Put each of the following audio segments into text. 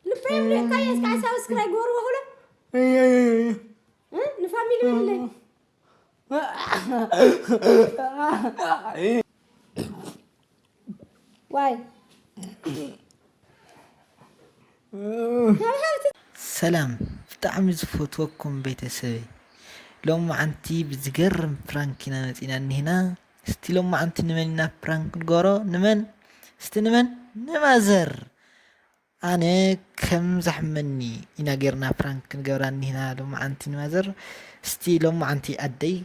ልበይ ብለካ የስካ ሳብስክራይብ ገበርዎ ክሎ ንፋሚሊ ብለይ። ዋይ ሰላም፣ ብጣዕሚ ዝፈትወኩም ቤተሰበይ፣ ሎማዓንቲ ብዝገርም ፕራንክ ኢና መፂና እኒህና። እስቲ ሎማዓንቲ ንመን ኢና ፕራንክ ንገሮ? ንመን? እስቲ ንመን? ንማዘር። ኣነ ከም ዘሕመኒ ኢና ጌርና ፕራንክ ንገብራ እኒህና ሎማዓንቲ ንማዘር። እስቲ ሎማዓንቲ ኣደይ፣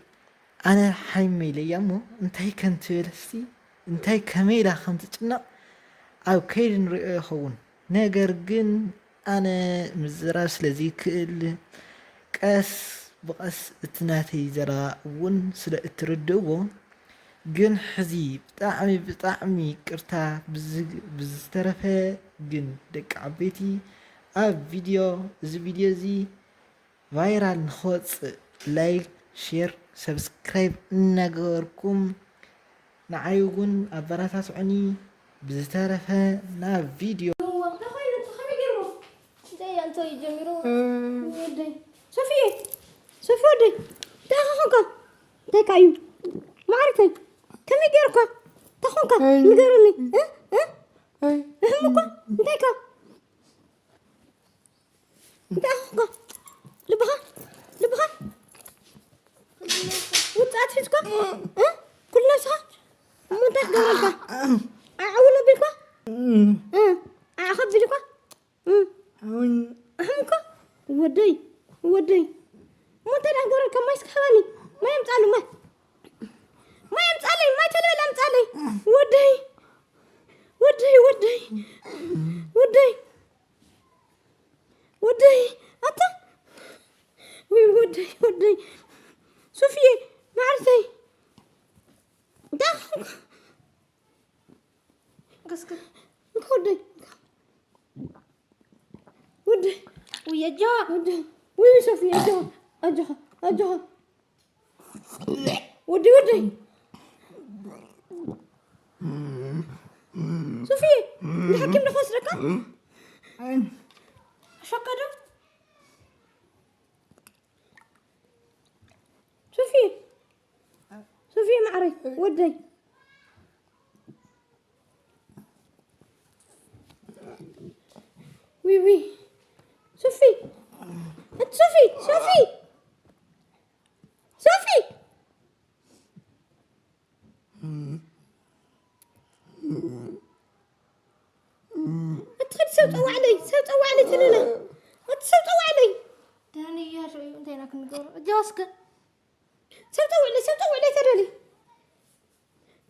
ኣነ ሓይመ ኢለያ እሞ እንታይ ከም ትብል፣ እስቲ እንታይ ከመይ ኢላ ከም ትጭነቕ ኣብ ከይዲ ንሪኦ ይኸውን። ነገር ግን ኣነ ምዝራብ ስለ ዘይክእል ቀስ ብቐስ እቲ ናተይ ዘረባ እውን ስለ እትርድእዎ፣ ግን ሕዚ ብጣዕሚ ብጣዕሚ ይቅርታ። ብዝተረፈ ግን ደቂ ዓበይቲ ኣብ ቪድዮ፣ እዚ ቪድዮ እዚ ቫይራል ንክወፅእ ላይክ፣ ሼር፣ ሰብስክራይብ እናገበርኩም ንዓይ እውን ኣበረታትዑኒ። ብዝተረፈ ናብ ቪድዮ። እንታይ ኮይኑ? እንታይ ከመይ ገይርዎ? እንታይ ኣንተ እዩ ጀሚሩ? ወደይ። ሶፊ፣ ሶፊ ወደይ። እንታይ ከ ኾንካ? እንታይ ከ እዩ? ማዕረተይ። ከመይ ገይርካ? እንታይ ኾንካ? ንገርኒ። እ? እ? እሕም እኮ። እንታይ ከ? እንታይ ኣኾንካ? ልብኻ ልብኻ ውፅኣት ሒዝካ እ? ኩሉ ነብስኻ እሞ እንታይ ክገብረልካ? ዓዓውሎ ቢልካ እ? ዓዓ ከቢልካ እ? ኣሕምካ ወደይ ወደይ እሞ እንታይ ደኣ ክገብረልካ? ማይ እስከ ሃባኒ ማይ ኣምፃሉ ማይ ማይ ኣምፃለይ ማይ ተለበል ኣምፃለይ ወደይ ወደይ ወደይ ወደይ ወደይ ኣታ ወይ ወደይ ወደይ ሶፊየ ማዕርተይ ዳኹ ገስከ ወደይ ወደይ ውየጃ ወደይ ወይ ሶፊየ ኣጆኻ ኣጆኻ ኣጆኻ ወዲ ወዲ ሶፊ ንሓኪም ዶ ክወስደካ? ሸቀዶ ሶፊ ሶፊ ማዕረይ ወደይ ዊ ዊ ሶፊ እቲ ሶፊ ሶፊ ሶፊ እቲ ሰብ ጸዋዕለይ ሰብ ጸዋዕለይ ተለለ እቲ ሰብ ጸዋዕለይ ዳንያ ርእዩ እንታይ ኢና ክንገብሮ እጃ እስከ ሰብ ጸውዕለይ ሰብ ጸውዕለይ ተለሊ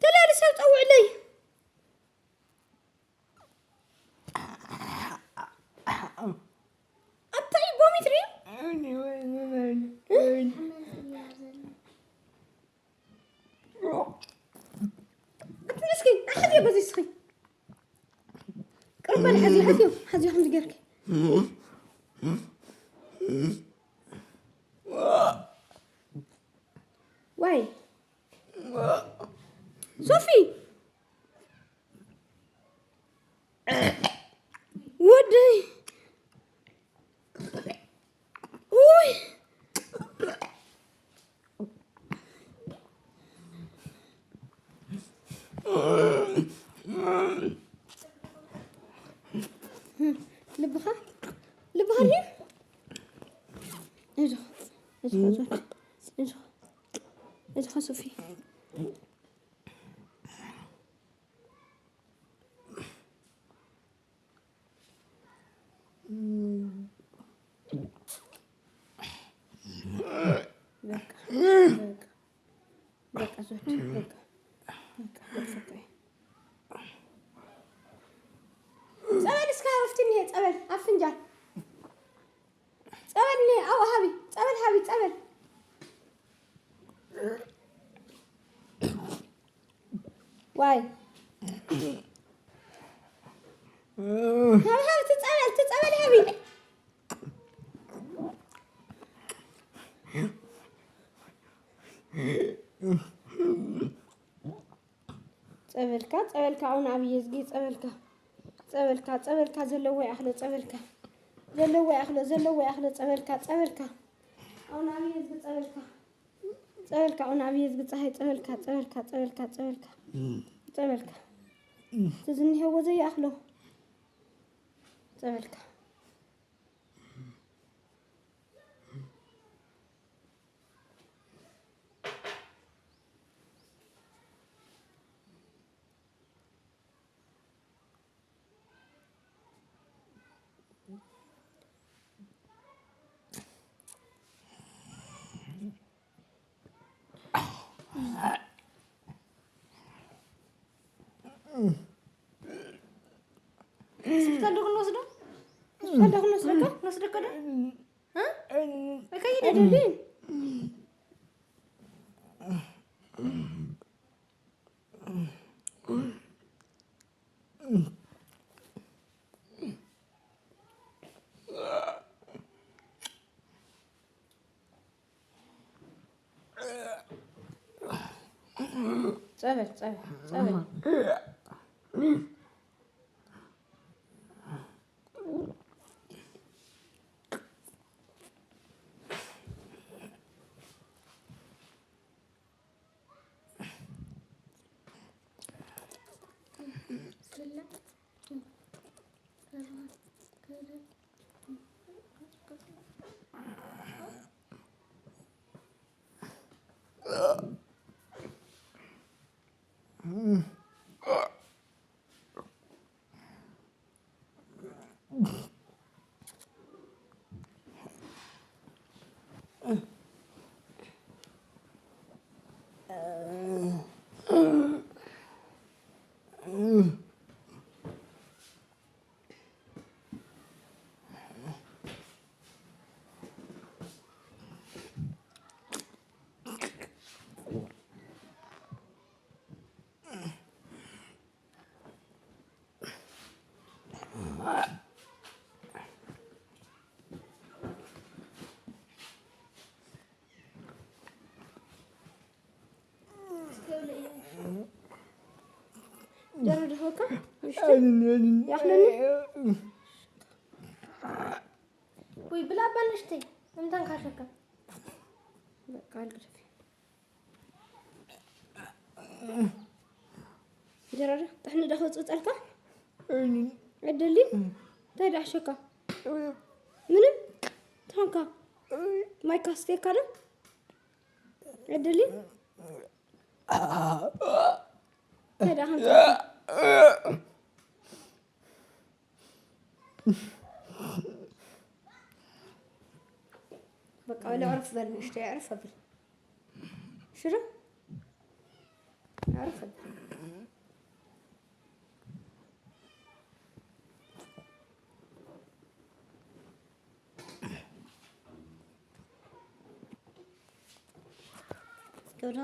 ተለሊ ሰብ ጸውዕለይ ኣታይ ቦሚት ርእዩ ኣቲ እስኪ ኣሕዝዮ በዚ እስኪ ቅርብ በል ሓዝዮ ሓዝዮ ሓዝዮ ከምዚ ገርኪ ዋይ ሶፊ ወደይ ውይ ልብኻ ልብኻ ድዩ? እዞ እዞ እዞ እዞ እዞ ሶፊ ጸበል እስከ ሃብቲ እኒሄ ጸበል ኣብ ፍንጃል ጸበል እኒሄ ኣብኡ ሃቢ ጸበል ሃቢ ጸበል ዋይ ሃብሃብ ትጸበል ትጸበል ሃቢ ጸበል ጸበልካ፣ ጸበልካ፣ ኣቡነ ኣብየ እዝጊ፣ ጸበልካ፣ ጸበልካ፣ ጸበልካ፣ ዘለዎ ይኣኽሎ፣ ጸበልካ፣ ዘለዎ ይኣኽሎ፣ ዘለዎ ይኣኽሎ፣ ጸበልካ፣ ጸበልካ፣ ኣቡነ ኣብየ እዝጊ፣ ጸበልካ፣ ጸበልካ፣ ኣቡነ ኣብየ እዝጊ፣ ጸሃይ፣ ጸበልካ፣ ጸበልካ፣ ጸበልካ፣ ጸበልካ፣ ጸበልካ፣ እቲ ዝኒሄዎ ዘይኣኽሎ፣ ጸበልካ። ስብታል ዶ ክንወስዶ? ስብታል ዶ ክንወስደካ? ክንወስደካ ዶ? እ? ከይደ። ኣይደልን። ጸበል፣ ጸበል፣ ጸበል። ጀሮ ድሆካ? ምሽቲ? ኣይንን፣ ኣይንን። ያኽለኒ? ውይ፣ ብላ ባንሽተይ። እንታን ካሸካ? በቃ፣ ኣልግደፊ። ጀሮ ዶ? ጥሕኒ ዶ ክጽጸልካ? ኣይንን። ዕድሊ? እንታይ ዳሕሸካ? ምንም? ተኾንካ? ማይ ካስቴካ ዶ? ዕድሊ? እንታይ ደኣ ከምዚ? በቃ፣ ወላ ዕረፍ በል፣ ንእሽተይ ዕረፍ ኣብል። ሽሮ? ዕረፍ በል። ገብረ?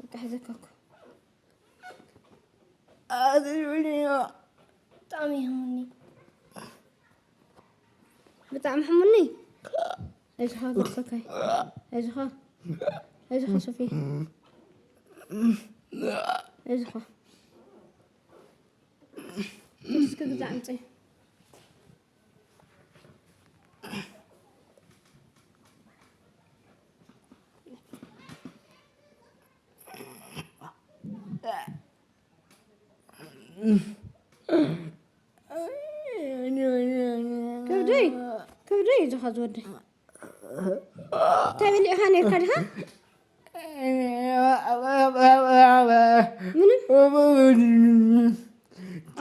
በቃ፣ ሒዘካ እኮ። ብጣዕሚ ይህሙኒ። ብጣዕሚ ሕሙኒ። ኣይዞኻ፣ ገድፈካይ። ኣይዞኻ። ኣይዞኻ፣ ሶፊ። ኣይዞኻ። እስኪ ግዛዕ ኣምፅእ። ከብደይ፣ ከብደይ እዩ ዝኻ ዝወደይ። እንታይ በሊዕኻ ነርካ ድኻ? ምንም።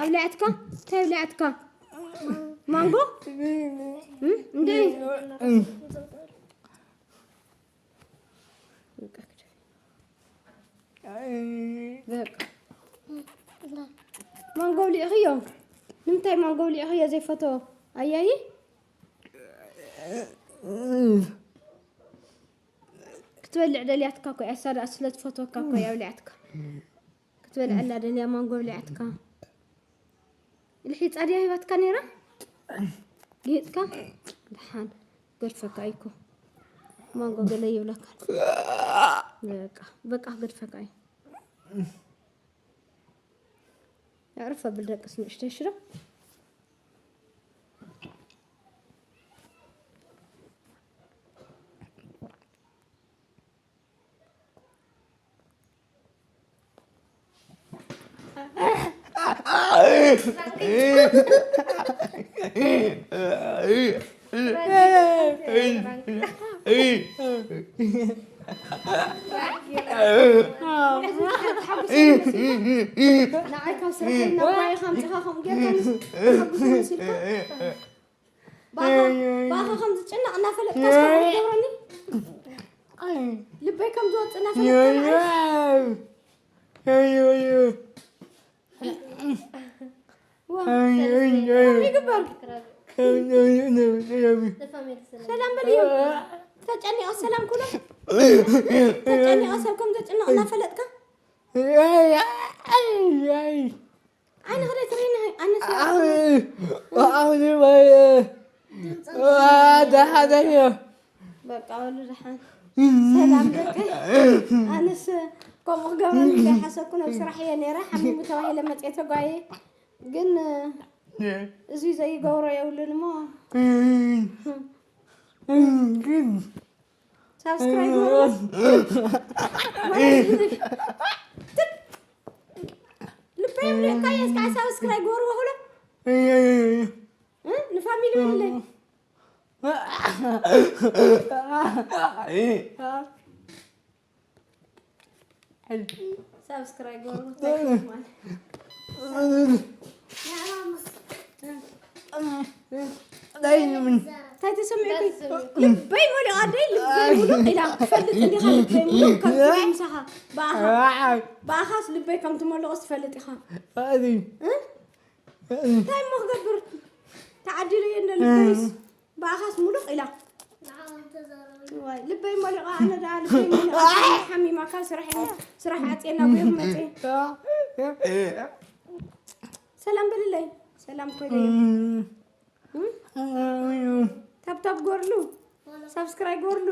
ኣብሊዓትካ? እንታይ ኣብሊዓትካ? ማንጎ? እም? እንደ በቃ። ማንጎ ኣብሊዕኽዮ? ንምንታይ ማንጎ ኣብሊዕኽዮ ዘይፈትዎ? ኣያይ? ክትበልዕ ደልያትካ እኮ እያ፣ እሳ ደኣ ስለ ትፈትወካ እኮ እያ ኣብሊዓትካ። ክትበልዐላ ደልያ ማንጎ ኣብሊዓትካ። ልሒጻ ድያ ሂባትካ ነይራ? ጌጥካ? ደሓን ገድፈካ እኮ። ማንጎ ገለ ይብለካ። በቃ በቃ፣ ገድፈካ እዩ። ኣዕርፍ ኣብል ደቅስ ንእሽተይ ሽሮ። ንዓይ ካብ ስራሕ እናዋየኻ ኣምፂኻ ከምኡ ጌርካ ምስ ተሓጉሰ መሲልካ? ብኣኻ ብኣኻ ከም ዝጭነቕ እናፈለጥካ እስካዕ ትገብረኒ? ልበይ ከም ዝወፅእ እናፈለጥካ ንዓይ? ዋ፣ ይግበር። ሰላም በልዮም። ተጨኒቐ ሰላም ኩሎ። ተጨኒቐ ሰብ ከም ዘጭነቕ እናፈለጥካ? ዓይንኻ ዶ ትርእይኒ? ኣነስ በቃ ወሉ ደሓን። ሰላም ደቀይ። ኣነስ ከምኡ ክገብረኒ እንዳይሓሰብኩ ናብ ስራሕ እየ ነይረ። ሓሚሙ ተባሂለ መፅየ ተጓየ። ግን እዚ ዘይገብሮ የብሉን እሞ። ሳብስክራይብ ግበሩ። ልበይ ምልእካዮ እስካዕ ሳብስክራይብ ግበሩ በኹሎ። እ? ንፋሚሊ በልለይ። ሳብስክራይብ ግበሩ። እንታይ ተሰሚዑኪ? ልበይ መሊኡ ኣደይ፣ ልበይ ሙሉቕ ኢላ ትፈልጥ እንዲኻ። ልበይ ሙሉቕ ከም ትብል ምሳኻ ብኣኻ፣ ብኣኻስ ልበይ ከም ትመልቕስ ትፈልጥ ኢኻ። እ? እንታይ እሞ ክገብር? ተዓዲሉ እየ እንዶ ልበይስ ብኣኻስ ሙሉቕ ኢላ። ዋይ፣ ልበይ መሊቓ፣ ኣነ ደኣ ልበይ መሊቓ። ሓሚማ ካብ ስራሕ እየ፣ ስራሕ ዓፅየ ናብ ቤት መፅየ። ሰላም በልለይ። ሰላም ኮይነ። ታብታብ ጎርሉ፣ ሳብስክራይብ ጎርሉ።